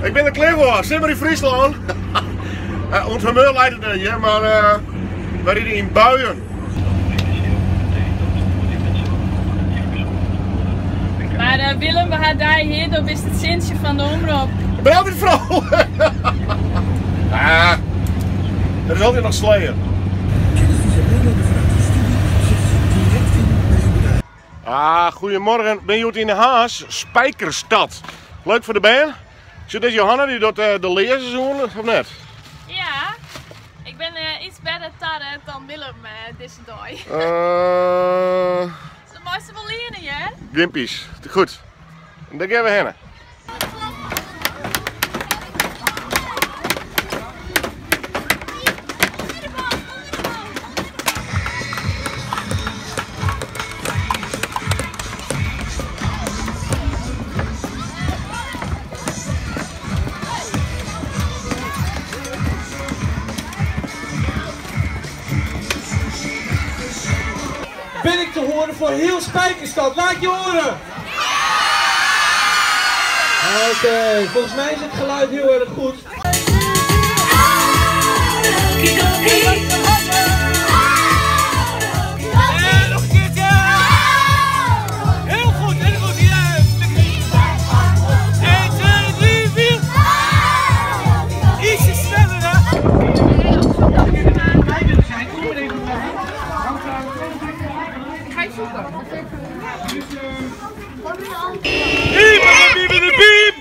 Ik bin der klear foar, simmer yn Fryslân. Oan it humeur leit it net hjir, mar wy ride yn buien. Mar Willem, we ha dy hjir, do bist it sintsje fan de omrop. Ik bin altyd vrolijk. Ah, der is altyd noch sleeën. Ah, goedemorgen. Ben hjoed yn Harns, Spijkerstad. Leuk foar de bern. Sjoch, dit is Johanna, dy docht de learzens oan, of net? Ja, ik bin iets better taret dan Willem dizze dei. Se meist wol liene, hear. Gimpies, goed. En dêr gean we hinne. Ben ik te horen voor heel Spijkerstad? Laat je horen! Oké, volgens mij is het geluid heel erg goed. En nog een keertje! Heel goed, heel goed. Ja. 1, 2, 3, 4. Ietsje sneller hè? Piep, piep, piep, piep.